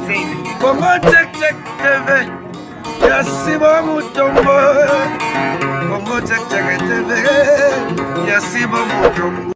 Congo Check Check TV ya Sibo Mutombo. Congo Check Check TV ya Sibo Mutombo.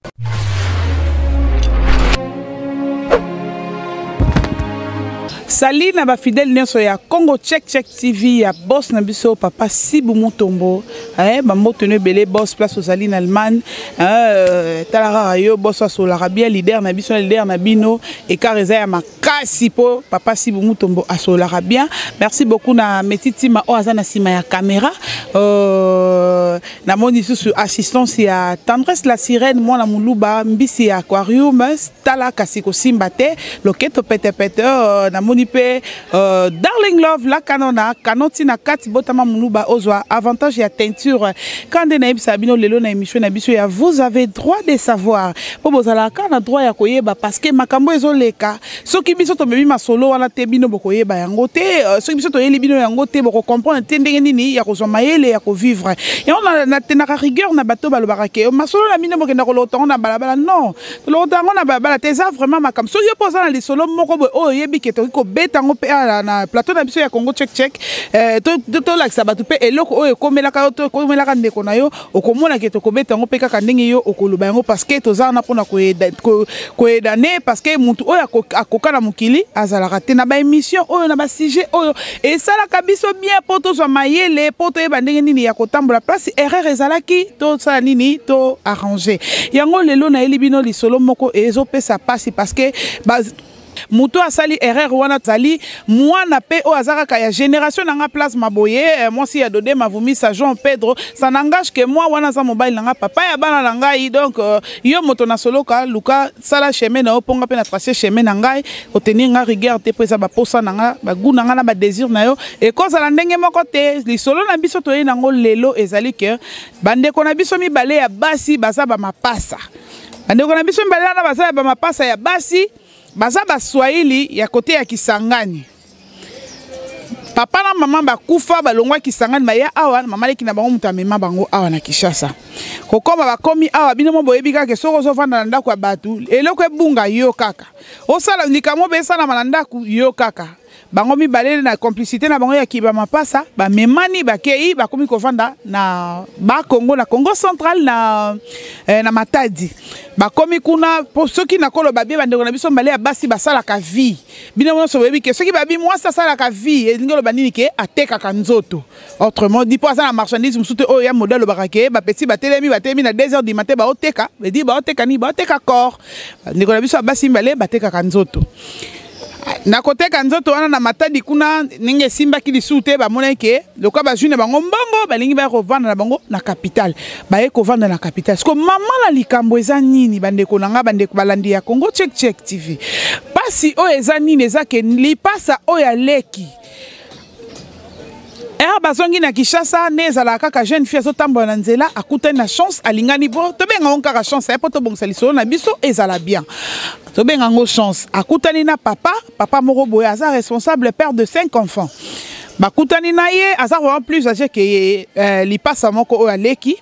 Sali na ba fidèle nyonso ya Congo Check Check TV ya boss na biso papa Sibu Mutombo eh ba mbote no ebele boss place ozali na Allemagne eh tala kaka yo boss asolaka bien leader na biso na leader na bino écart eza ya makasi po papa Sibu Mutombo asolaka bien. Merci beaucoup na Meti Tima oyo aza na sima ya caméra na moni susu assistance ya Tendresse la sirène mwana muluba mbisi ya aquarium tala kasi kosimba te loketo petepete namoni mpe darling love la kanona kanoti na kati botama muluba ozwa avantage ya teinture kande nayebisa bino lelo na émission na biso ya vous avez droit de savoir mpo bozalaka na droit ya koyeba parce que makambo ezoleka soki biso tomemi masolo wana te bino bokoyeba yango te soki biso toyeli bino yango te bokocomprendre te ndenge nini ya kozwa mayele ya kovivre yango natenaka rigueur na bato balobaka ke masolo na bino bokenda kolokota yango na balabala. Non, tolokota yango na balabala te. Eza vraiment makambo. Soki yo mpo oza na lisolo moko boye oyo oyebi ke tokoki kobeta yango mpe na plateau na biso ya Congo Check Check, tolakisa bato mpe eloko oyo ekomelaka yo to ekomelaka ndeko na yo, okomona ke tokobeta yango mpe kaka ndenge yo okoloba yango, parce que toza wana mpona koyedane, parce que mutu oyo akoka na mokili azalaka te. Na baémission oyo, na basujet oyo esalaka biso bien mpo tozwa mayele, mpo toyeba ndenge nini ya kotambola. Place erreur ezalaki, tosala nini, to arranger yango. Lelo nayeli bino lisolo moko ezopesa mpasi, parce que moto asali erreur wana azali mwana mpe oyo aza kaka ya génération na nga. Place maboye mwasi ya Dode Mavumisa Jean Pedro, ça n'engage que moi. Wana aza mobali na nga, papa ya bana na ngai. Donc yo moto nasoloka, luka sala chemin na yo mponga mpe na trace chemin na ngai. Kotenir nga rigueur te, mpo eza baposa na nga, bagoût na nga na badésir na yo ekozala ndenge moko te. Lisolo na biso toyei nango lelo ezali ke bandeko na biso mibale ya basi baza bamapasa. Bandeko na biso mibale wana baza ya bamapasa ya basi, baza baswahili ya kote ya Kisangani. Papa na mama bakufa, balongwa Kisangani, baya awa. Mama leki na bango moto amema bango awa na Kinshasa. Kokoma bakomi awa, bino mo boyebi kaka, soki ozovanda na ndako ya bato, eloko ebunga yo kaka, osala likambo mpe esalama na ndako yo kaka. Bango mibale na complicité na bango ya kiba mapasa, bamemani, bakei, bakomi kovanda na Bakongo, na Congo Central, na Matadi. Bakomi kuna po soki nakoloba bie, bandeko na biso mibale ya basi basalaka vie. Bino nyonso boyebi ke soki babi mwasi asalaka vie, elingi oloba nini? Ke atekaka nzoto, autrement dit, mpo aza na marchandise mosusu te. Oyo ya modèle olobaka ke bapesi, batelemi, batelemi na 2 heures du matin, baoteka edi, baoteka nini? Baoteka corps. Bandeko na biso ya basi mibale batekaka nzoto. Na koteka nzoto wana na Matadi kuna, ndenge esimbaki lisusu te, bamonaki ke lokola bazwi na bango mbongo, balingi baya kovanda na bango na capitale. Baye kovanda na capitale. Siko mama na likambo eza nini, bandeko na nga, bandeko balandi ya Congo Check Check TV? Pasi oyo eza nini? Eza ke lipasa oyo aleki ere bazongi na Kinshasa nde ezalaka kaka jeune fille azotambola na nzela, akutani na chance, alingani. Bo tobenga yango kaka chance mpo tobongisa lisolo na biso ezala bien. Tobenga yango chance. Akutani na papa, papa moko boye aza responsable, père de cinq enfants. Bakutani na ye, aza vraiment plus âgé ke ye, lipasa moko oyo aleki.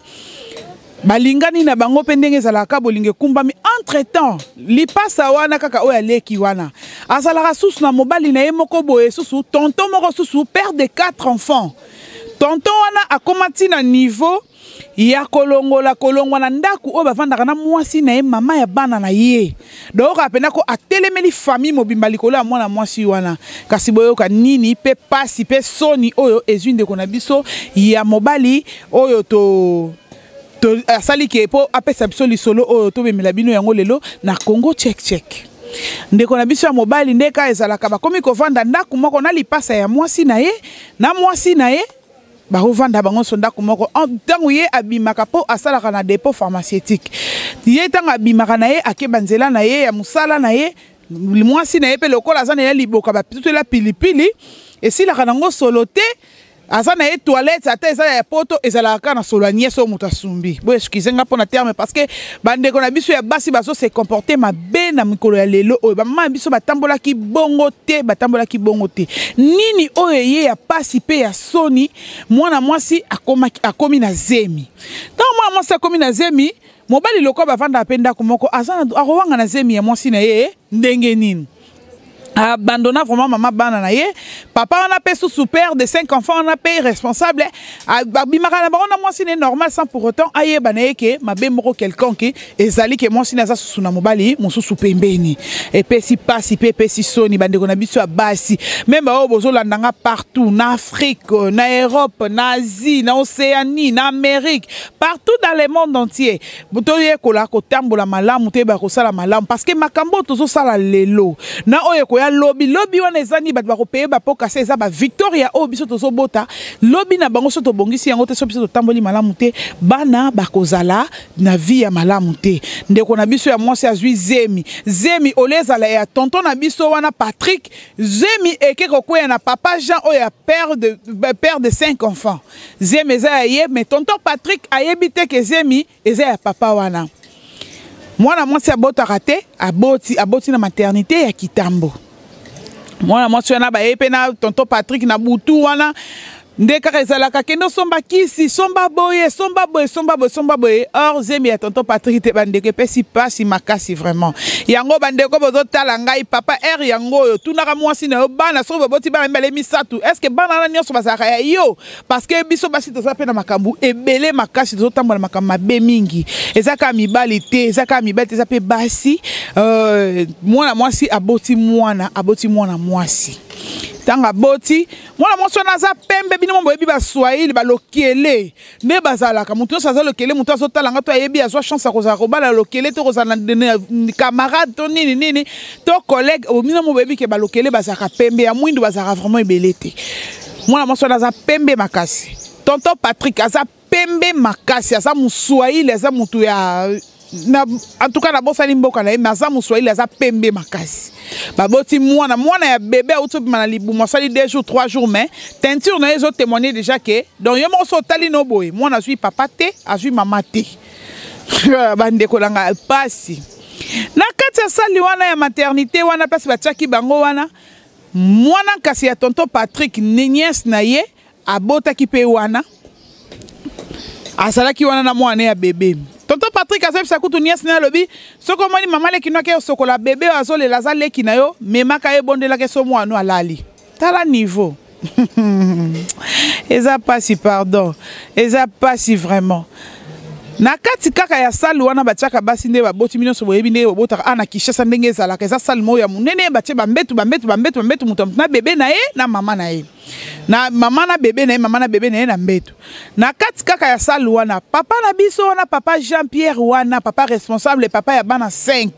Balingani na bango mpe ndenge ezalaka, bolingo ekumbami. Entre temps, lipasa wana kaka oyo aleki wana azalaka susu na mobali na ye moko boye, susu tonton moko, susu père de quatre enfants. Tonton wana akóma ntina niveau ya kolongola, kolongwa na ndako oyo bavandaka na mwasi na ye, mama ya bana na ye. Donc apena ko atelemeli famille mobimba likolo ya mwana mwasi wana. Kasi boyoka nini mpe pasi mpe soni oyo ezwi ndeko na biso ya mobali oyo to asali ke mpo apesa biso lisolo oyo tobemela bino yango lelo na Congo Check Check. Ndeko na biso ya mobali nde kaka ezalaka, bakomi kovanda ndako moko na lipasa ya mwasi na ye, na mwasi na ye. Bakovanda bango nyonso ndako moko. Ntango ye abimaka, mpo asalaka na dépôt pharmaceutique, ye ntango abimaka na ye, akeba nzela na ye ya mosala na ye, mwasi na ye mpe lokola aza na ye liboka, batutela pilipili esilaka nango solo te. Aza na ye toilette, ata eza ya poto, ezalaka kaka na solo ya nyese oyo moto asumbi. Bo excuse nga mpona terme, parce que bandeko na biso ya basi bazo se comporter mabe na mikolo ya lelo oyo. Bamama na biso batambolaki bongo te, batambolaki bongo te. Nini oyo eye ya pasi mpe ya soni? Mwana mwasi akomi na zemi. Ntango mwana mwasi akomi na zemi, mobali lokola bavandaka mpe ndako moko, aza akowanga na zemi ya mwasi na ye ndenge nini? Abandonna vraiment mama bana na ye. Papa wana mpe susu, père de cinq enfants wana mpe responsable, abimaka na bango na mwasi ne normal, sans pour autant ayeba na ye ke mabe moko quelconque ezali, ke mwasi ne aza susu na mobali mosusu pembeni. Epesi pasi mpe epesi soni, bandeko na biso ya basi, même baoyo bozolanda nga partout na Afrique, na Europe, na Asie, na Océanie, na Amérique, partout dans le monde entier, toyekola kotambola malamu, toyeba kosala malamu, parce que makambo oyo tozosala lelo na oyo ekoya lobi lobi wana, eza nini? Bato bakopeye bapo kasi eza bavictoria oyo biso tozobota lobi na bango. So tobongisi yango te, so biso totamboli malamu te, bana bakozala na vie ya malamu te. Ndeko na biso ya mwasi azwi zemi. Zemi ole ezala ya tonton na biso wana Patrick, zemi eke kokweya na papa Jean oyo ya père de cinq enfants. Zemi eza ya ye, mais tonton Patrick ayebi te ke zemi eza ya papa wana. Mwana mwasi abotaka te, aboti, aboti na maternité ya Kitambo. Mwana mwasi wana baye mpe na tonton Patrick na butu wana nde kaka ezalaka: kende osomba kisi, somba boye, somba boye, somba boye, somba boye. Or zemi ya tonton Patrick te. Bandeko, epesi mpasi makasi vraiment. Yango bandeko bozotala ngai, papa r yango oyo, tunaka mwasi na yo bana. Soki boboti bana mibale, misato, est ce que bana wana nyonso bazalaka ya yo? Parce que biso basi toza mpe na makambo ebele makasi, tozotambola makambo mabe mingi. Eza kaka mibali te, eza kaka mibali te, eza mpe basi. Mwana mwasi aboti mwana, aboti mwana mwasi. Ntango aboti mwana mwasi wana, aza pembe. Bino mo boyebi Baswahili, balokele nde bazalaka. Moto nyonso aza lokele, moto azotala nga to ayebi, azwa chance ya kozala kobala lokele to kozala na camarade to nini nini to collègue. Bino mo boyebi ke balokele bazalaka pembe, ya mwindu bazalaka vraiment ebele te. Mwana mwasi wana aza pembe makasi. Tonton Patrick aza pembe makasi, aza Moswahili, aza motu ya na, en tout cas nabosani mboka na ye, mais aza Moswahili, aza pembe makasi. Baboti mwana, mwana ya bebe auti obima na libumu, asali 2 jours, 3 jours, mais teinture na ye ezotémoigne déjà ke donc ye moko so otali no boye, mwana azwi papa te, azwi mama te. Bandeko na ngai, pasi. Na kati ya salle wana ya maternité wana, place batiaki bango wana, mwana kasi ya tonton Patrick, nièce na ye, abotaki mpe wana, azalaki wana na mwana ya bebe. Tonton Patrick azoyebisa kutu nièce na ye, alobi: soki omoni mama leki no ake osokola bebe oyo azolela, aza leki na yo, memaka ye, ebondelaka so mwana alali. Tala niveau, eza pasi, pardon, eza pasi vraiment. Na kati kaka ya salle wana batiaka basi nde baboti nyonso, boyebi ndenge bobotaka a na Kinshasa ndenge ezalaka, eza salle moko ya monene, batie bambetu, bambetu, bambetu, bambetu, moto na bebe na ye na mama na ye, na mama na bebe na ye, mama na bebe na ye na mbetu. Na kati kaka ya salle wana, papa na biso wana, papa Jean Pierre wana, papa responsable, papa ya bana 5,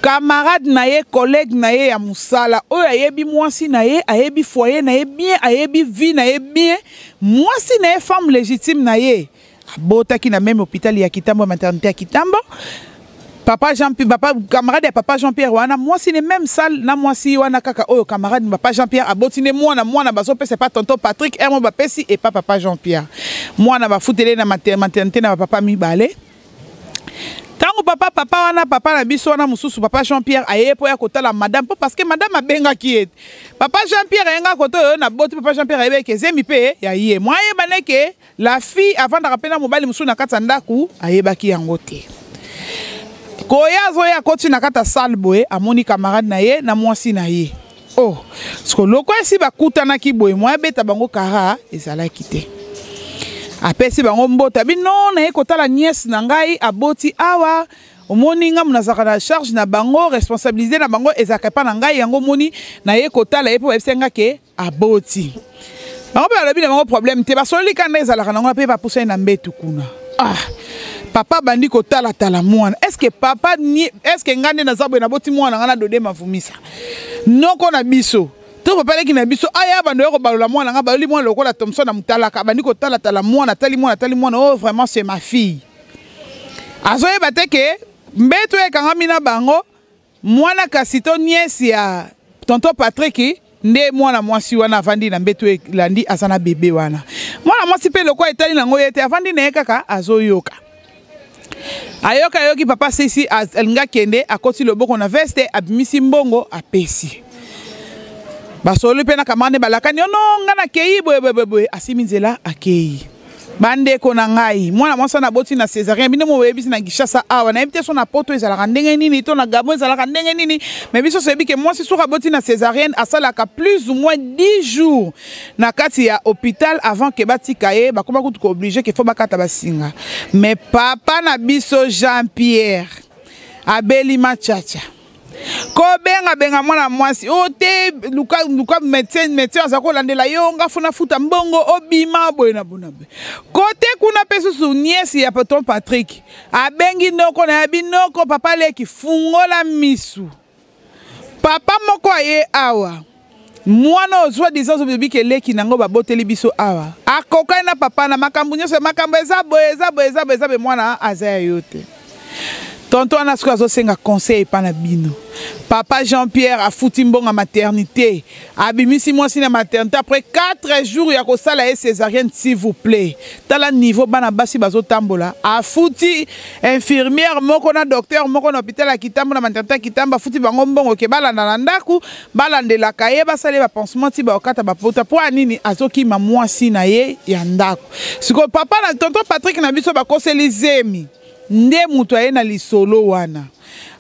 camarade na ye, collègue na ye ya mosala oyo ayebi mwasi na ye, ayebi foyer na ye bien, ayebi vie na ye bien, mwasi na ye, femme légitime na ye, abotaki na même hôpital ya Kitambo, ya maternité ya Kitambo. Papa Jean, papa camarade ya papa Jean Pierre wana, mwasi ne même salle na mwasi wana kaka oyo camarade papa Jean Pierre aboti ne mwana. Mwana bazopesa epa tonton Patrick emo, bapesi epa papa Jean Pierre mwana, bafutele na maternité na bapapa mibale. Ntango papa wana, papa na biso wana mosusu, papa Jean Pierre, aye mpo ya kotala madame, mpo parce que madame abengaki ye. Papa Jean Pierre ayenga koto oyo na boti. Papa Jean Pierre ayebaki ezemi mpe ya ye mwa, ayeba neke la fille avandaka mpe na mobali mosusu na kati ya ndako, ayebaki yango te. Koya azoya, akoti na kati ya salle boye, amoni camarade na ye na mwasi na ye. Oh, siko loko esi bakutanaki boye, mwa abeta bango kara ezalaki te. Apesi bango mbote, abi: non, naye kotala nièce na ngai aboti awa. Omoni ngambo nazalaka na charge na bango, responsabilité na bango ezalaka epa na ngai. Yango omoni naye kotala ye mpo bayebisi nga ke aboti. Bango mpe balobi na bango problème te, basololi kanda ezalaka nango mpe bapusani na mbetu kuna. Ah, papa bandi kotalatala mwana. Est ce que papa ni, est ce que ngai nde naza boye, naboti mwana ngai na Dode Mavumisa, noko na biso to papa leki na biso, aya bando ya kobalola mwana nga, baloli mwana lokola Thomson na motalaka. Bandi kotalatala mwana, atali mwana, atali mwana: oh, vraiment c'est ma fille. Azoyeba te ke mbeto ekangami na bango mwana kasi to nièce ya tonton Patrick nde mwana mwasi wana avandi na mbeto elandi, aza na bebe wana. Mwana mwasi mpe lokola etali nango ye te, avandi na ye kaka azoyoka, ayoka, ayoki. Papa sisi alingi akende, akoti loboko na veste, abimisi mbongo, apesi. Basololi mpe na camarade, balakani: ono nga nakei boye boye boye. Asimi nzela, akei. Bandeko na ngai, mwana mwasi wana aboti na césarien, bino mo boyebisi na Kinshasa awa, nayebi te so na poto ezalaka ndenge nini to na Gabon ezalaka ndenge nini, mais biso toyebi ke mwasi soki aboti na césarienne asalaka plus ou moins 10 jours na kati ya hôpital avant ke batika ye, bakoma kutu ko oblige ke faut bakata basinga. Mais papa na biso Jean-Pierre abeli machacha kobengabenga mwana mwasi o te, luka luka médecin, médecin aza kolandela yo, nga funa futa mbongo obima boye na bona boye. Kote kuna mpe susu nièce ya tonton Patrick abengi noko na ya binoko, papa leki, fungola misu, papa moko aye awa, mwana ozwa disance, obebi ke leki nango baboteli biso awa akokani na papa na makambo nyonso, makambo eza boye, eza boye, eza boye, eza boye, mwana aza ya yo te. Tonton wana soki azosenga conseil epa na bino, papa Jean Pierre afuti mbongo ya maternité, abimisi mwasi na maternité après 4 jours ya kosala ye césarienne. S'il vous plaît, tala niveau bana basi bazotambola. Afuti infirmière moko na docteur moko na hôpital ya Kitambo, na maternité ya Kitambo, afuti bango mbongo ke balanda na ndako, balandelaka ye, basala ye bapansement ti baokata bapota. Mpo ya nini? Azokima mwasi na ye ya ndako. Sikoyo papa na tonton Patrick na biso bakoseli zemi nde moto aye na lisolo wana,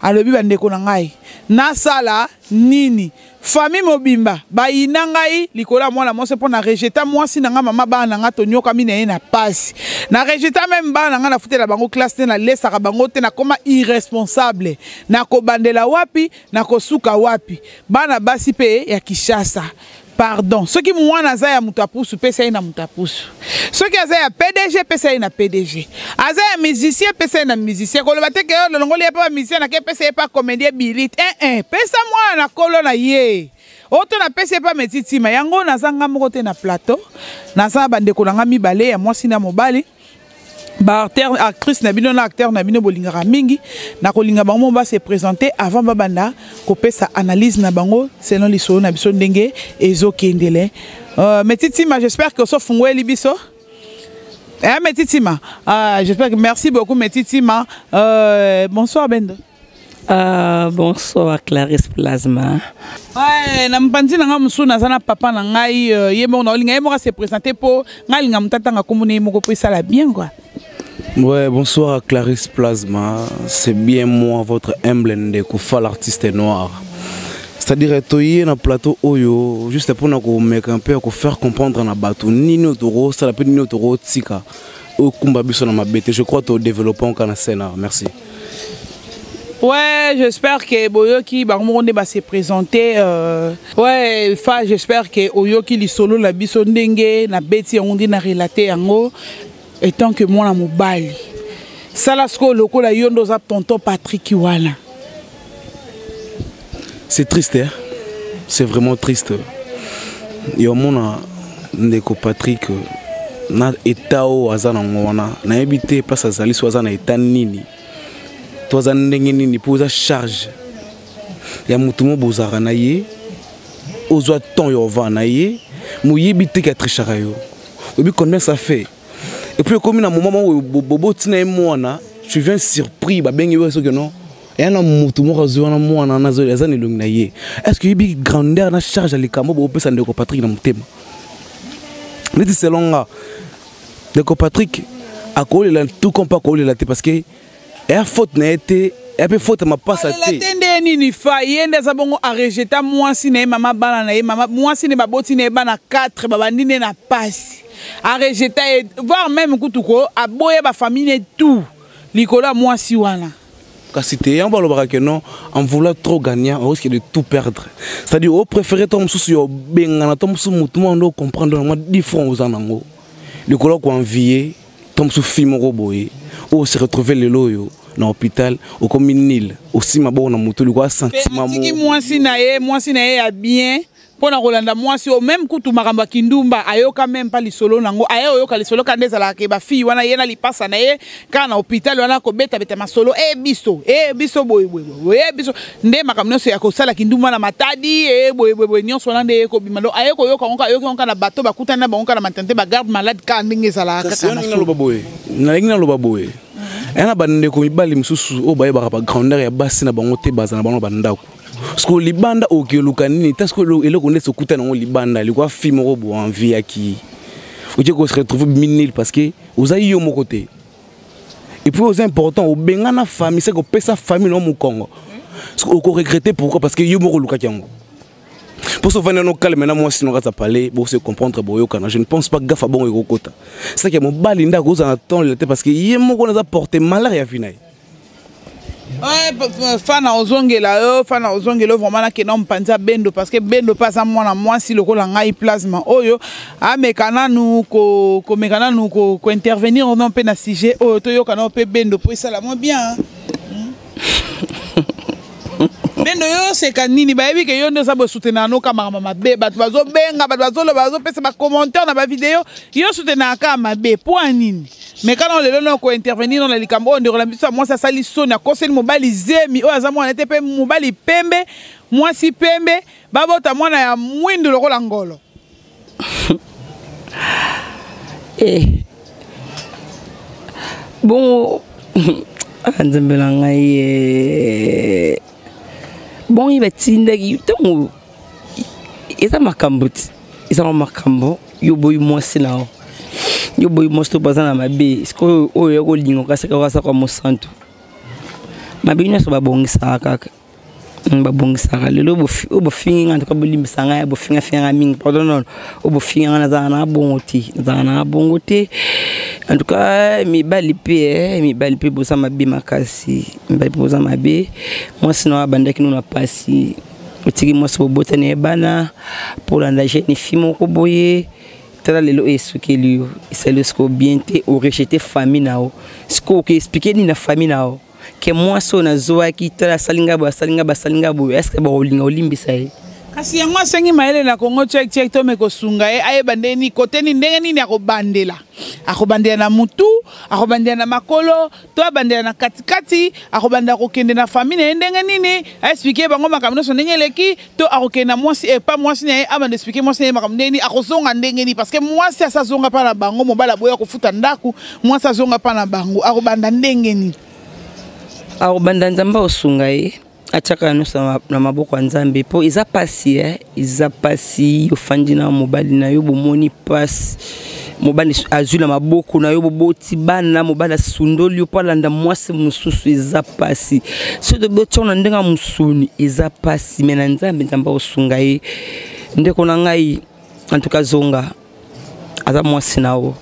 alobi: "Bandeko na ngai, nasala nini? Famille mobimba bayina ngai likolo ya mwana mwasi, mpo na rejeter mwasi na ngai, mama bana na ngai, tonyokami na ye na pasi, na rejeter même bana na ngai, nafutela bango classe te, nalesaka bango te, nakoma irresponsable. Nakobandela wapi? Nakosuka wapi?" Bana basi mpe ya Kinshasa, pardon, soki mwana aza ya moto apusu, pesa ye na moto apusu. Soki aza ya PDG, pesa ye na PDG. Aza ya musicien, pesa ye na musicien. Koloba te ke oyo lolongoli ye mpe bamusicien, nake pesa ye mpa comédien bilit eh, eh. Pesa mwana na kolo na ye oyo to napesi ye mpa meti ntima yango. Naza nga moko te na plateau, naza na bandeko na nga mibale ya mwasi na mobali, baacteur, actrice na bino na acteur na bino bolingaka mingi. Nakolinga bango mo base présenter avant babanda kopesa analyse na bango selon lisolo na biso ndenge ezokendele. Meti Ntima, j'espère que osofungweli biso. Eh, Meti Ntima, j'espère que merci beaucoup Meti Ntima. Bonsoir Bendo. Bonsoir Clarisse Plasma. Ouais, na mpanzi na nga mosusu naza na papa na ngai, ye moko naolinga ye moko ase présenter, mpo ngai alinga moto atanga kombo na ye moko mpo esala bien quoi. Ouais, bonsoir à Clarisse Plasma. C'est bien moi, votre humble ndeko, l'artiste noir. C'est-à-dire, toye na plateau oyo, juste pour nous mettre un peu, pour faire comprendre na bato, nini otoro, ça la nini otoro tika, okumba biso na mabete. Je crois que développons kana scène. Merci. Ouais, j'espère que boyoki bango moko nde base présenter. Ouais, fa j'espère que oyoki lisolo na biso ndenge na beti yango, nde na relater yango. Étant que mwana mobali, sala sikoyo lokola yo nde oza tonton Patrick wana. C'est triste, hein? C'est vraiment triste. Yo mona ndeko Patrick na état oyo aza nango wana, nayebi te place azali, so aza na état nini to aza ndenge nini, mpo oza charge ya motu mo bozalaka na ye, ozwa temps ya ovanda na ye, moyebi te ke atrichaka yo. Oyebi combien ça fait? Et puis ekomi na moment moko bobotina ye mwana, tu viens surpris, babengi yo soki non, eya na motu moko azwi wana mwana wana aza na elongi na ye. Est ce que oyebi grandeur na charge ya likambo bopesa ndeko Patrik na motema? Neti selon nga, ndeko Patrik akolela tout comme mpe akolela te, parce que eya faute na ye te, eya mpe faute ya mapasa te. Te nde nini fa ye nde aza bongo, arejeta mwasi na ye, mama bana na ye, mama mwasi ne baboti na ye bana 4, babandi nde na pasi, arejeta ye, voire même kutu ko aboya bafamille ne tout likolo ya mwasi wana. Kasi te, yango balobaka ke non, en voulant trop gagner, on risque de tout perdre. C'est-à-dire opréféré to mosusu yo obengana to mosusu motu moko nde ocomprendre nango 10 francs oza nango likolo ya koenvie to mosusu fille moko boye oyo se retrouve lelo oyo na hôpital, okomi nil, osima bongo na motu likolo ya sentiment. Atiki mwasi na ye, mwasi na ye ya bien, mpo na kolanda mwasi oyo. Même kutu makambo ya kindumba ayoka même mpa lisolo nango, aye oyoka lisolo kaka nde ezalaka ke bafille wana, ye na lipasa na ye kaka na hôpital wana kobetabeta masolo e biso e biso boye boye boye e biso nde makambo nyonso ya kosala kindumba na Matadi e boye boye boye nyonso wana nde ye kobima. Donc aye koyoka yango, ayoki yango kaka na bato bakutani na bango kaka na maternité, bagarde malade kaka ndenge ezalaka. Kaka naloba boye, nalingi naloba boye, eya na bandeko mibali mosusu oyo bayebaka bagrandeur ya basi na bango te, baza na bango na bandako. Sikoyo libanda okeluka nini? Ta sikoyo eloko ndeti okuta nango libanda likwa fille moko bo envie yaki. Oke ko se retrouver minil parce que oza yo moko te. Et puis oza important obengana famille, c'est kopesa famille no mokongo. Oko regretter pourquoi? Parce que yo moko olukaki yango. Pour se vendre no calme na mwasi no kata parler, pour se comprendre boyokana. Je ne pense pas gafa bongo ekokota. C'est que mobali nda akozala na temps te parce que ye moko naza porter malheur ya vie na ye. Ouais, fana ozongela yo, fana ozongela yo vraiment nakenda mopanzi ya Bendo parce que Bendo mpe aza mwana mwasi lokola ngai plasma oyo ameka nanu komeka nanu kointervenir no mpe na sujet oyo toyoka nano mpe Bendo mpo esala mwa bien. Bendo, yo oseka nini? Bayebi ke yo nde oza bosoutenaka noka makambo mabe, bato bazobenga, bato bazoloba, bazopesa bacommentaire na bavideo, yo soutenaka kaka mabe mpo ya nini? Mais kana lelo no kointervenir no na likambo oyo ndeko na biso ya mwasi asali soni, akoseli mobali zemi oyo aza mwana te, mpe mobali pembe, mwasi pembe, babota mwana ya mwindu lokola ngolo. Eh. Bongo nzambe na ngai eh. Bongo ye batindaki ntango eza makambo ti eza makambo yo boyi mwasi na yo, yo boyi mwasi to baza na mabe. Sikoyo oyo ya kolinga okasaka okasaka mosantu mabe nyonso babongisaka kaka. Babongisaka lelo oyo bofingi ngai ntoka bolimbisa ngai, bofingafinga ngai mingi, pardon. Nono oyo bofinga ngai, nazalaka na bongo te, nazalaka na bongo te. En tout cas mibali mpe, mibali mpe boza mabe makasi, mibali mpe boza mabe. Mwasi na abandaki no na pasi, otiki mwasi bobotani ye bana mpo olanda jeune fille moko boye. Tala lelo oyo esukeli yo, esali yo sikoyo bien te, orejeter famille na yo. Sikoyo okoexpliquer nini na famille na yo ke mwasi oyo nazwaki, tala asali ngai boye, asali ngai, basali ngai boye? Est-ce bakolinga olimbisa ye? Kasi yango asengi mayele na Congo Check Check to me kosunga ye ayeba ndenge nini, kote nini, ndenge nini akobandela. Akobandela na mutu, akobandela na makolo, to abandela na katikati, akobandela kokende na famille na ye ndenge nini, aexpliquer bango makambo nyonso ndenge eleki, to akokende na mwasi epa mwasi na ye, abanda expliquer mwasi na ye makambo ndenge nini, akozonga ndenge nini, parce que mwasi asi azonga mpa na bango, mobali aboya kofuta ndako, mwasi azonga mpa na bango, akobanda ndenge nini? Akobanda, Nzambe akosunga ye, atiaka nyonso na maboko ya Nzambe, mpo eza pasi, eh? Eza pasi. Ofandi na mobali na yo, bomoni pasi, mobali azwi na maboko na yo, boboti bana, mobali asundoli yo mpo alanda mwasi mosusu. Eza pasi. Soki tobotiango na ndenge ya mosuni, eza pasi, me na Nzambe, Nzambe akosunga ye. Ndeko na ngai, en tout cas zonga, aza mwasi na yo.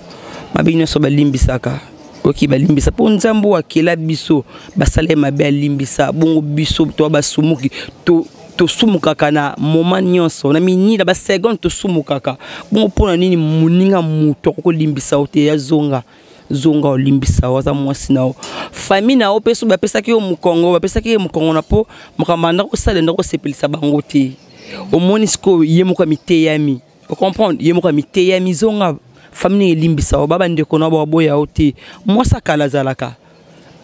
Mabe nyonso balimbisaka, oki balimbisa, mpo Nzambe oyo akela biso basala ye mabe alimbisa bongo. Biso to basumuki, to tosumukaka na moment nyonso, na minute, na baseconde tosumukaka bongo. Mpo na nini moninga moto akokolimbisa yo te? Ya zonga, zonga, olimbisa yo, aza mwasi na yo. Famille na yo mpe so bapesaki yo mokongo, bapesaki ye mokongo na mpo makambo anda kosala enda kosepelisa bango te. Omoni sikoyo ye moko amiteyami, ocomprendre, ye moko amiteyami. Zonga, famille elimbisa yo, ba bandeko na baboya yo te. Mwasi akala azalaka,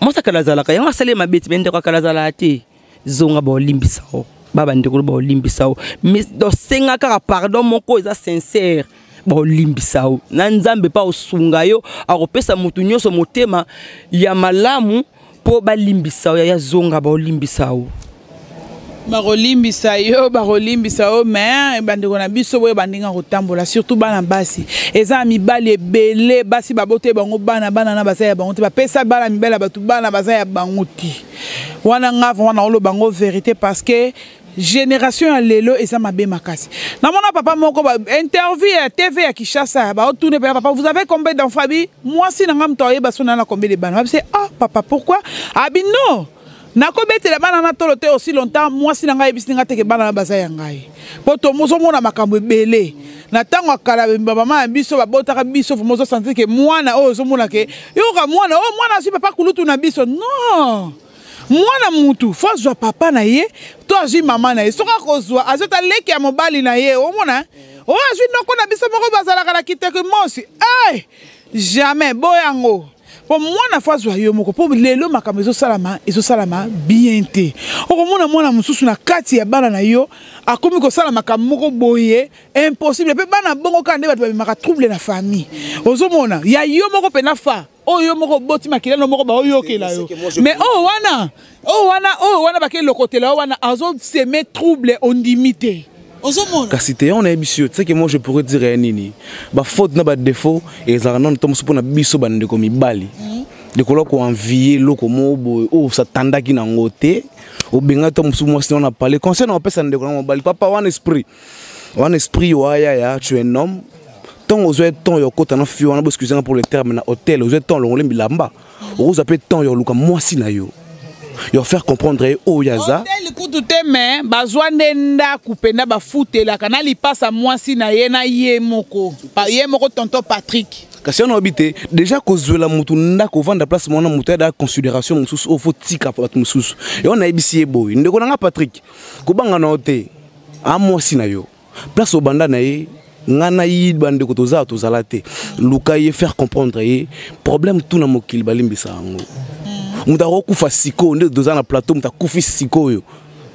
mwasi akala azalaka, yango asali ye mabe ti, me ndeko akala azalaka te. Zonga, baolimbisa yo, ba bandeko baolimbisa yo, mais dosenga kaka pardon moko eza sincère, baolimbisa yo na Nzambe mpe akosunga yo, akopesa motu nyonso motema ya malamu mpo balimbisa yo. Ya zonga, baolimbisa yo. Bakolimbisa yo, bakolimbisa yo, mais bandeko na biso boye bandenge kotambola, surtout bana basi, eza na mibali ebele, basi babote bango bana, bana na baza ya bango te, bapesa bana mibali ya bato, bana baza ya bango te. Wana nga vraiment naoloba bango vérité, parce que génération ya lelo eza mabe makasi. Namona papa moko ba interview ya TV ya Kinshasa, baotune mpe: "Papa, vous avez combien d'enfants?" Abi: "Mwasi na nga moto ayeba so na na combien de bana." Babise: "Ah papa, pourquoi?" Abi: "Non, nakobetela bana na tolo te aussi longtemps mwasi na ngai ayebisi nga teke bana na baza ya ngai." Mpo tomozomona makambo ebele na ntango ya kala. Bamama ya biso babotaka biso, vraiment ozosentir ke mwana oyo, ozomona ke yoka mwana oyo, mwana azwi papa kulutu na biso. Non, mwana mutu fo azwa papa na ye to azwi mama na ye. Soki akozwa, azwi ata leki ya mobali na ye. Omona oyo azwi noko na biso moko bazalaka na kiteke mosi. Hey! Jamais boyango, mpo mwana fo azwa yo moko, mpo lelo makambo ezosalama, ezosalama bien te. Okomona mwana mosusu na kati ya bana na yo akomi kosala makambo moko boye impossible. Mpe bana bongo kaka nde bato babimaka trouble na famille. Ozomona ya yo moko mpena fa oyo yo moko oboti, makila no moko baoyokela yo, mais oyo wana, oyo wana, oyo wana bakelokotela yo wana, azosemer trouble, ondimi te. Ozomona. Kasi te, on nayebisi yo, tu sais que moi je pourrais dire ya nini, bafaute na badéfaut ezalaka nano to mosusu mpona biso bandeko mibali. Likolo koenvie eloko moko boye oyo osatandaki nango te, obenga to mosusu mwasi wana pale. Conseil na opesa ndeko na mobali, papa wana, esprit wana, esprit oaya ya tu es un homme. Ntongo ozwa temps ya okota na fille wana, boexcuse nga pour le terme, na hôtel, ozwa temps olongoli bilamba, okozwa mpe temps ya oluka mwasi na yo, ya faire comprendre ye oyo aza. Hôtel kutu te, me bazwa nde ndako mpenza, bafutelaka na lipasa mwasi na ye na ye moko. Ye moko tonton Patrick. Kasi wana oyebi te, déjà kozwela motu ndako, ovanda place mwana motu ayada, considération mosusu oyo fo tika bato mosusu. Yango nayebisi ye boye: ndeko na nga Patrick, kobanga na yo te, amwasi na yo, place obanda na ye, nga na ye bandeko tozala, tozala te. Luka ye, faire comprendre ye problème tout na mokili, balimbisa yango. Moto akokufa sikoyo nde toza na plateau, moto akufi sikoyo,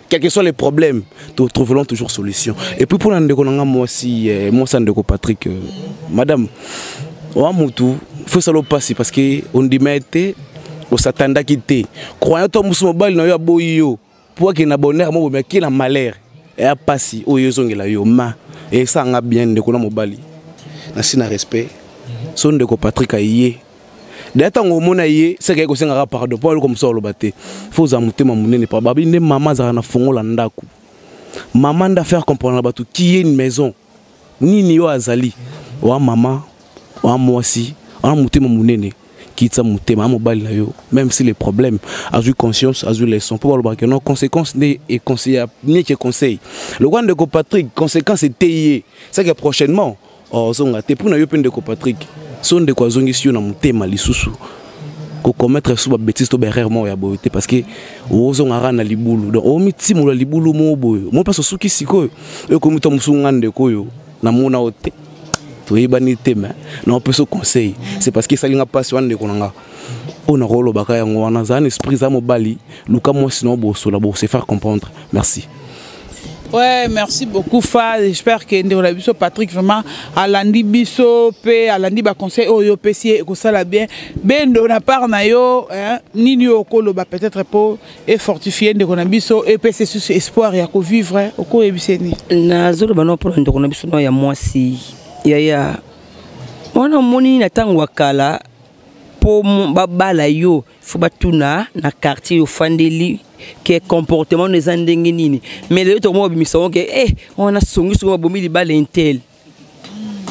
quel que soit les problèmes, nous trouverons toujours solution. Et puis pour la ndeko nanga mwasi, mwasi ya ndeko Patrick, madame wa mutu, faut sala opasi parce que ondima te, osatandaki te, croyant to mosu mobali na yo aboyi yo po akende na bonheur mo bomi, ake na malheur, eya pasi oyo ezongela yo. Ma esanga bien, ndeko na mobali, nasi na respect so ndeko Patrick aye deya, ntango omona ye seke aye kosengaka pardon mpo eloko mosusu aloba te. Fo ozala motema monene pa babi nde mama azalaka na fongola ndako, mama nde faire comprendre na bato qui est une maison nini yo azali wa mama wa mwasi wana. Motema monene, kitisa motema ya mobali na yo, même si les problèmes, azwi conscience, azwi leçon, mpo balobaka non, conséquence nde econseille mieux que conseil. Lokwa ndeko Patrick, conséquence eteyi ye, c'est que prochainement ozonga te. Mpo na yo mpe ndeko Patrick, so ndeko azongisi yo na motema lisusu, kocommettre so babêtise to baerreur moko ya boye te, parce que ozongaka na libulu, donc omitimola libulu moko boye mo mpasi osuki sikoyo oyo ekomi to mosusu. Nga ndeko oyo namona yo te, toyebani te, mais naopesa conseil, c'est parce que esalinga mpasi wana. Ndeko na nga oyo nakolobaka yango wana, zala na esprit, za mobali, luka mwasi na bosola, bose faire comprendre. Merci. Ouais, merci beaucoup Fa. J'espère que ndeko na biso Patrick vraiment alandi biso pe alandi ba conseil oyo opesi ye, ekosala bien. Bendo, na part na yo, hein, nini oyo okoloba peut-être po efortifie ndeko na biso, epesi susu espoir ya kovivre, okoyebisa nini? Nazoloba no mpona ndeko na biso no ya mwasi, yaya wana, omoni na ntango ya kala, mpo babala yo, fo batuna na quartier ofandeli ke comportement no eza ndenge nini. Mais lelo tokoma babimisa ngo ke wana songisongi babomi libala un tel,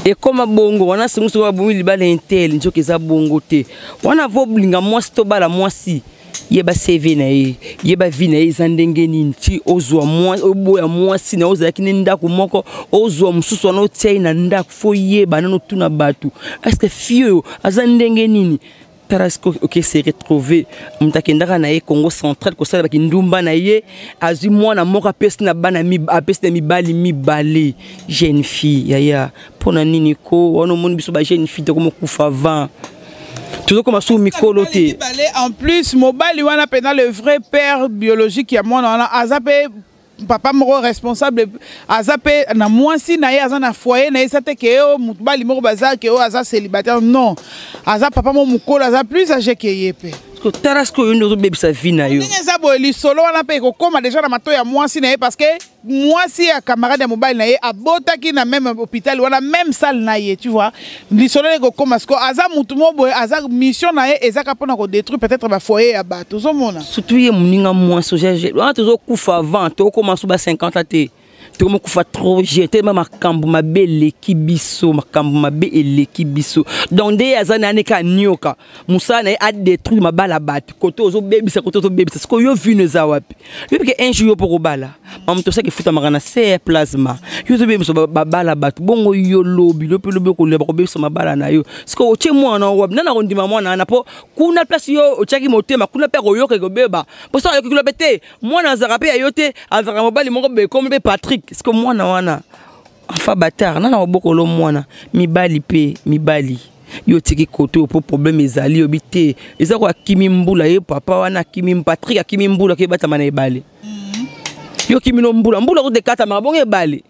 ekoma bongo, wana songisongi babomi libala un tel. Nzoki eza bongo te. Wana volinga mwasi, tobala mwasi, yeba CV na ye, yeba vie na ye eza ndenge nini, ti ozwa oboya mwasi na ozalaki ne ndako moko, ozwa mosusu wana otia ye na ndako. Fo yeba nano, tuna bato, est-ce fille oyo aza ndenge nini? Tala sikoyo, oke se retrouver moto akendaka na ye Congo Central kosala bakindumba na ye, azwi mwana moko, apesi na bana, apesi na mibali mibale. Jeune fille, yaya, mpo na nini ko wana? Omoni biso bajeune fille tokomokufa avant, tozokoma su mikolo te. En plus mobali wana mpena le vrai père biologique ya mwana wana aza mpe papa moko responsable, aza mpe na mwasi na ye, aza na foyer na ye. Eza te ke oyo mobali moko baza ke oyo aza célibataire, non, aza papa moko mokolo, aza plus âgé ke ye mpe. Tala sikoyo, yo nde ozobebisa vie na yo. Ndenge eza boye, lisolo wana mpe ekokóma déjà na matoi ya mwasi na ye, parce que mwasi ya camarade ya mobali na ye abotaki na même hôpital wana, même salle na ye, tu vois. Lisolo ekokóma sikoyo, aza mutu mo boye, aza mission na ye ezaka mpona kodétruire peut-être bafoyer ya bato, ozomona. Surtout ye moninga mwasi wana, tozokufa avant tokóma so ba 50 te, tokomokufa trop jeune telema. Makambo mabe eleki biso, makambo mabe eleki biso. Donc nde ye aza nani ka nioka, mosala na ye adétruire mabala bato, kote ozobebisa, kote ozobebisa. Sikoyo yo vino eza wapi? Yo peke un jour yo mpo kobala mamoto osaki efutamaka na se ya plasma, yo ozobebisa babala bato bongo. Yo lobi, yo mpe lobi okolela, bakobebisa mabala na yo. Sikoyo otie mwana wapi? Nani akondima mwana wana? Mpo kuna place yo otiaki motema, kuna mpe akoyoka, ekobeba. Mpo soki ayoki kuna mpe te, mwana azalaka mpe ya yo te, azalaka mobali moko boye komi mpe Patrick. Siko mwana wana enfant bâtard, nana kobokolo mwana? Mibali mpe mibali, yo otiki kote oyo mpo problème ezali, obi te eza ko akimi mbula ye papa wana, akimi Patrick, akimi mbula ke ebatama na ebale. Yo kimi no mbula, mbula kote ekatamaka bongo ebale.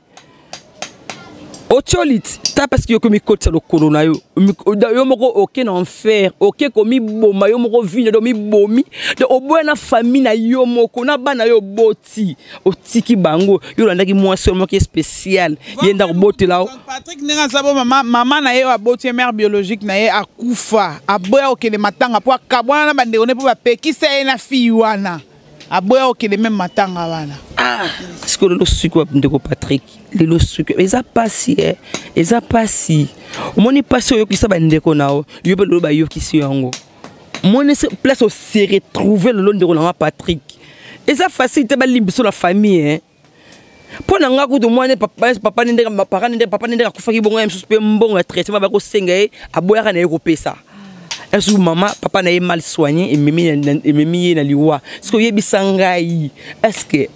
Otioli ta parce que yo komikotisa lokolo na yo, yo moko oke na enfer, oke komiboma yo moko, vie na mibomi. Donc oboya na famille na yo moko, na bana yo oboti, otiki bango, yo olandaki mwasi oyo moko spécial, ye ndako botela yo. Patrick, ndenge aza bo, mama, mama na ye oyo aboti ye, mère biologique na ye, akufa, aboya kokende matanga mpo akabwana na bandeko ne, mpo bapekisa ye na fille wana, aboya kokende même matanga wana. Ah, sikoyo lelo suki wapi, ndeko Patrick? Lelo suki eza pasi, eh. Eza pasi. Omoni pasi oyokisa bandeko na yo, yo mpe lelo bayokisi yango. Omoni place ose retrouve lelo, ndeko na nga Patrick, eza facile te balimbiso na famille, eh. Mpo na nga kutu, mwana papa nde papa nde papa nde akufaki bongo, ya mosusu mpe mbongo ya traitement bakosenga ye, aboyaka na ye kopesa. Un jour mama, papa na ye mal soigné, ememi ye na liwa. Soki oyebisa ngai, est ce que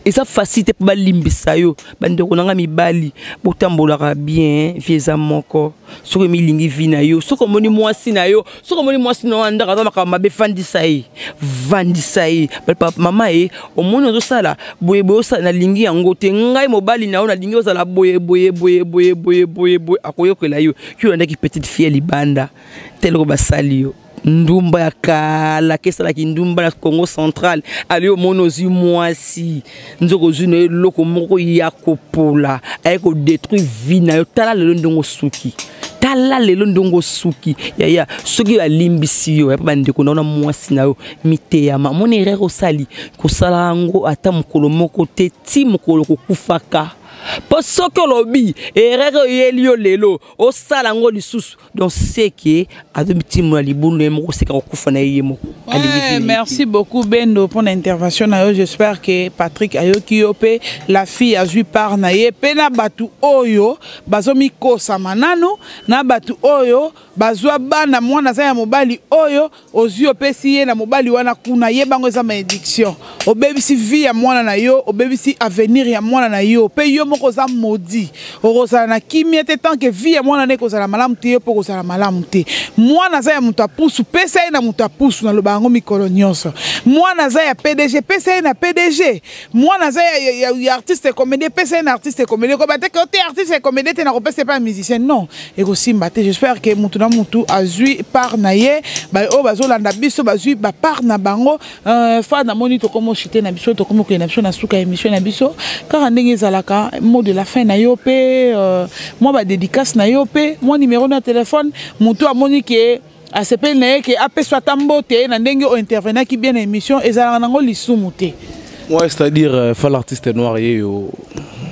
eza facile te mpo balimbisa yo? Bandeko na nga mibali, botambolaka bien, vie eza moko. Soki omilingi vie na yo, soki omoni mwasi na yo, soki omoni mwasi na yo ndako aza makambo mabe, vandisa ye, vandisa ye. Mama ye, omoni ozosala boye boye, osala, nalingi yango te. Ngai mobali na yo, nalingi ozala boye boye boye boye boye boye boye. Akoyokela yo. Yo olandaki petite fille libanda, teloko basali yo ndumba ya kala, kesalaki ndumba na Congo Central. Ali omoni ozwi mwasi, nzoka ozwi na yo eloko moko ya kopola, aye kodétruire vie na yo. Tala lelo ndongo osuki, tala lelo ndongo osuki. Yaya, soki alimbisi yo ya bandeko na yo na mwasi na yo, miteyama. Omoni erreur osali, kosala yango ata mokolo moko te, ti mokolo kokufaka. Mpo soki olobi erreur oyeli yo lelo, osala yango lisusu, donc seke azomitimola libulu na ye moko, seka kokufa na ye ye moko. Ouais, merci beaucoup Bendo pour l'intervention na yo. J'espère que Patrick ayoki yo mpe la fille azwi part na ye mpe na bato oyo bazomikosama nanu, na bato oyo bazwa bana, mwana aza ya mobali oyo ozwi, opesi ye na mobali wana kuna, ye bango eza malédiction. Obebisi vie ya mwana na yo, obebisi avenir ya mwana na yo, mpe yo moko oza maudit. Okozala na kimia te tant que vie ya mwana na ekozala malamu te, yo mpe okozala malamu te. Mwana aza ya moto apusu, pesa ye na moto apusu. Naloba yango mikolo nyonso. Mwana aza ya PDG, pesa ye na PDG. Mwana aza ya artiste comédien, pesa ye na artiste comédien. Koba te ke ote artiste comédien te, nakopesa epa ya musicien, non, ekosimba te. J'espère que mutu na mutu azwi part na ye. Oyo bazolanda biso bazwi bapart na bango. Fa namoni tokomi oshite na biso, tokomi okende na biso na suka ya émission na biso. Kaka ndenge ezalaka, mot de la fin na yo mpe mwa badédicace na yo mpe mwa numéro na telefone, motu amoni ke asepeli na ye, ke apeswa ata mbote na ndenge ointervenaki bien na émission, ezalaka nango lisumu te. Ouais, c'est-à-dire fa l'artiste noir ye yo,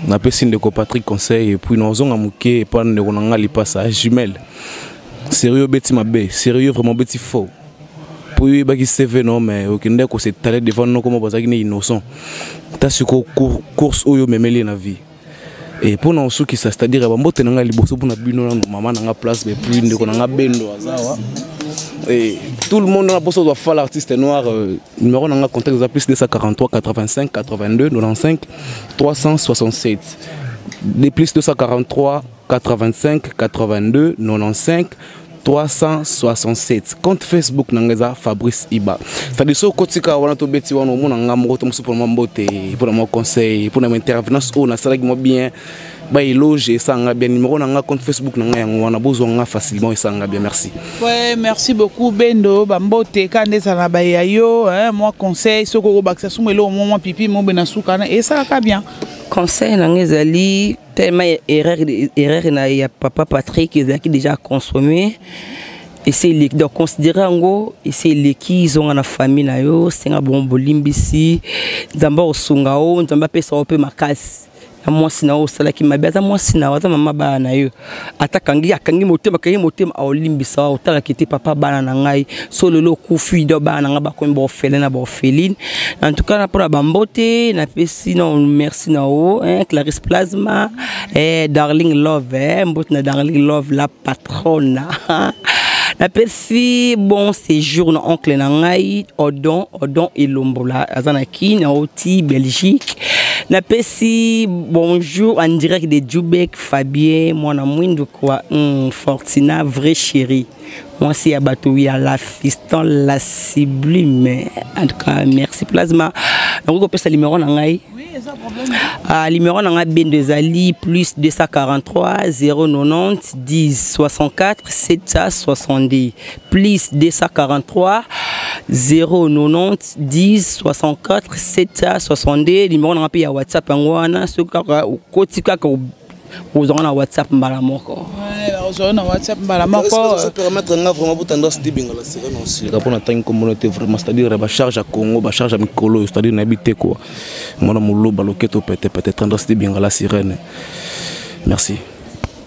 napesi ndeko Patrick conseil et puis nazonga moke epa ndeko na nga Lipasa jumelle. Sérieux, obeti mabe, sérieux, vraiment obeti faux, po oyebaki CV no, mais okende kos'étaler devant noko mo bazalaki ne innocent. Ta sikoyo course oyo omemeli ye na vie. E mpona osukisa, c'est-à-dire bambote na ngai liboso mpona bino nano, mama na nga place, et puis ndeko na nga Bendo aza wa et tout le monde na poso doit faire l'artiste noir. Numéro na nga contact eza plus 243 85 82 95 367, de plus 243 85 82 95 367. Compte Facebook na ngai eza Fabrice Iba, c'est-à-dire soki okotika wana, tobeti wana, omona nga moko to mosusu mpona mwa mbote, mpona mwa conseil, mpona mwa intervenance oyo nasalaki mwa bien, baéloge esanga bien. Numéro na nga, compte Facebook na ngai yango wana, bozwa nga facilement, esanga bien. Merci. Ouais, merci beaucoup Bendo. Bambote ka nde ezala na baya yo, hein, mwa conseil soki okobakisa sumu eloko mwa pipi mobe na suka wana esalaka bien. Conseil na ngai ezali tellement erreur na ya papa Patrick ezalaki déjà consommé, ese eleki, donc considéré yango ese eleki. Zonga na famille na yo, senga bongo bolimbisi. Nzambe akosunga o, Nzambe apesa yo mpe makasi na mwasi na yo osalaki mabe. Aza mwasi na yo, aza mama bana na yo. Ata akangi, akangi motema, akangi motema, aolimbisa wa. Otalaki te papa bana na ngai, so lelo okufi, do bana na ngai bakomi baorphelin na baorpheline. En tout cas, na mpona bambote napesi na merci na o, hein, Clarisse Plasma, eh, Darling Love, eh, mbote na Darling Love la patronne. Napesi bon séjour na oncle na ngai Odon, Odon Elombola, aza na Kini, aoti Belgique. Napesi bonjour en direct de Djubek Fabien mwana mwindu quoi. Fortina vrai chéri. Mwasi ya bato ya la fiston la sublime. En tout cas merci Plasma. Nakoki kopesa numéro na ngai. Oui, eza problème. Ah, numéro na ngai bendo ezali plus 243 090 10 64 770 plus 243 090 10 64 762. Numéro na ngai mpe ya WhatsApp yango wana, soki kaka okoti kaka ozwanga na WhatsApp mbala moko. Ozwanga na WhatsApp mbala moko. Permettre nga vraiment bo tendance dibenga la sirène osilika mpona ntangi komona te vraiment, c'est-à-dire bacharge ya Congo, bacharge ya mikolo oyo, c'est-à-dire nayebi te quoi. Mwana moloba loketo petepete, tendance dibenga la sirène, merci.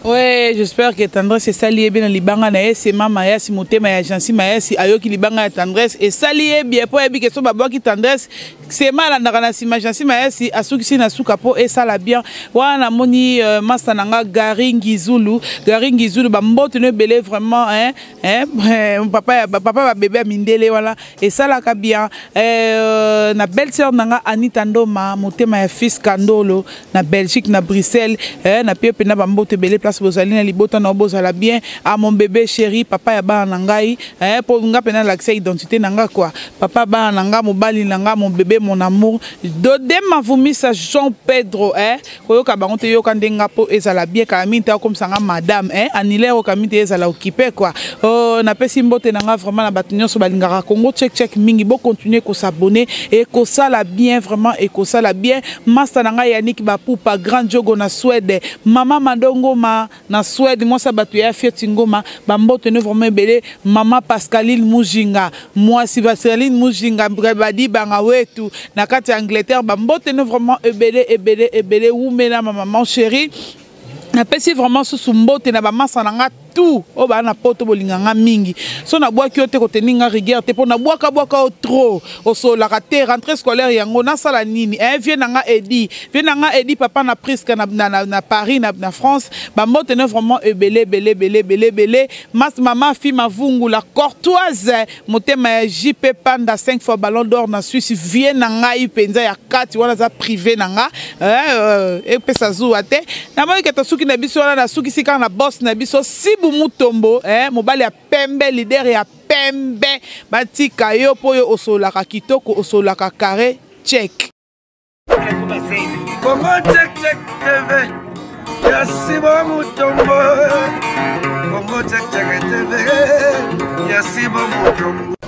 Ouais, j'espère que Tendresse esali ye bien na libanga na ye. Sema Mayasi, motema ya Jansi Mayasi, ayoki libanga ya Tendresse esali ye bien, po ayebi ke so babwaki Tendresse, Sema alandaka na nsima. Jansi Mayasi asukisi na suka mpo esala bien wana. Namoni masa na nga Gary Ngizulu, Gary Ngizulu, bambote no ebele vraiment, hein, hein, papa, papa babebe ya mindele wana esalaka bien. Na belle sœur na nga Anita Ndoma, motema ya fils Kandolo na Belgique, na Bruxelles, na pie mpena bambote ebele place bozali na libota na bozala bien. A mon bébé chéri, papa ya bana na ngai, mpo nga mpena alakisa identité na nga quoi, papa bana na nga, mobali na nga, mon bébé, mon amour, Dode Mavumisa Jean Pedro, koyoka bango te, yoka nde nga mpo ezala bien. Kala mingi te akomisa nga madame, anile oyoka mingi te, ezala occupé quoi. Oh, napesi mbote na nga vraiment na bato nyonso balingaka Congo Check Check mingi. Bocontinue kos'abonner, ekosala bien vraiment, ekosala bien. Master na ngai Yannick Bapupa, grand jogo na Suède, mama Mandongoma na Suède, mwasi ya bato ya Fieti Ngoma, bambote no vraiment ebele. Mama Pascaline Mujinga, mwasi Pascaline Mujinga badibanga wetu na kati ya Angleterre, bambote no vraiment ebele ebele ebele. Wumela ma maman chérie. Napesi vraiment susu mbote na bamasa na nga tout oyo baa na poto, bolinga nga mingi. So nabwaki yo te, koteni nga rigueur te, mpo nabwakabwaka yo trop, osololaka te. Rentrée scolaire yango nasala nini, eh? Vie na nga Edi, vie na nga Edi, papa na Priske na Paris, na France, bambote no vraiment ebele ebele ebele ebele ebele. Mas mama fi Mavungu la courtoise, motema ya JP Panda, 5 fois ballon d'or na Suisse, vie na ngai mpenza ya kati wana aza privé na nga, epesa zuwa te. Namoni ke tosuki na biso wana, nasukisi kaka na boss na biso Sibu Mutombo, mobali ya pembe, leader ya pembe. Batika yo mpo oyo osololaka kitoko, osololaka carré check. Congo Check Check TV ya Sibo Mutombo, Congo Check Check TV ya Sibo Mutombo.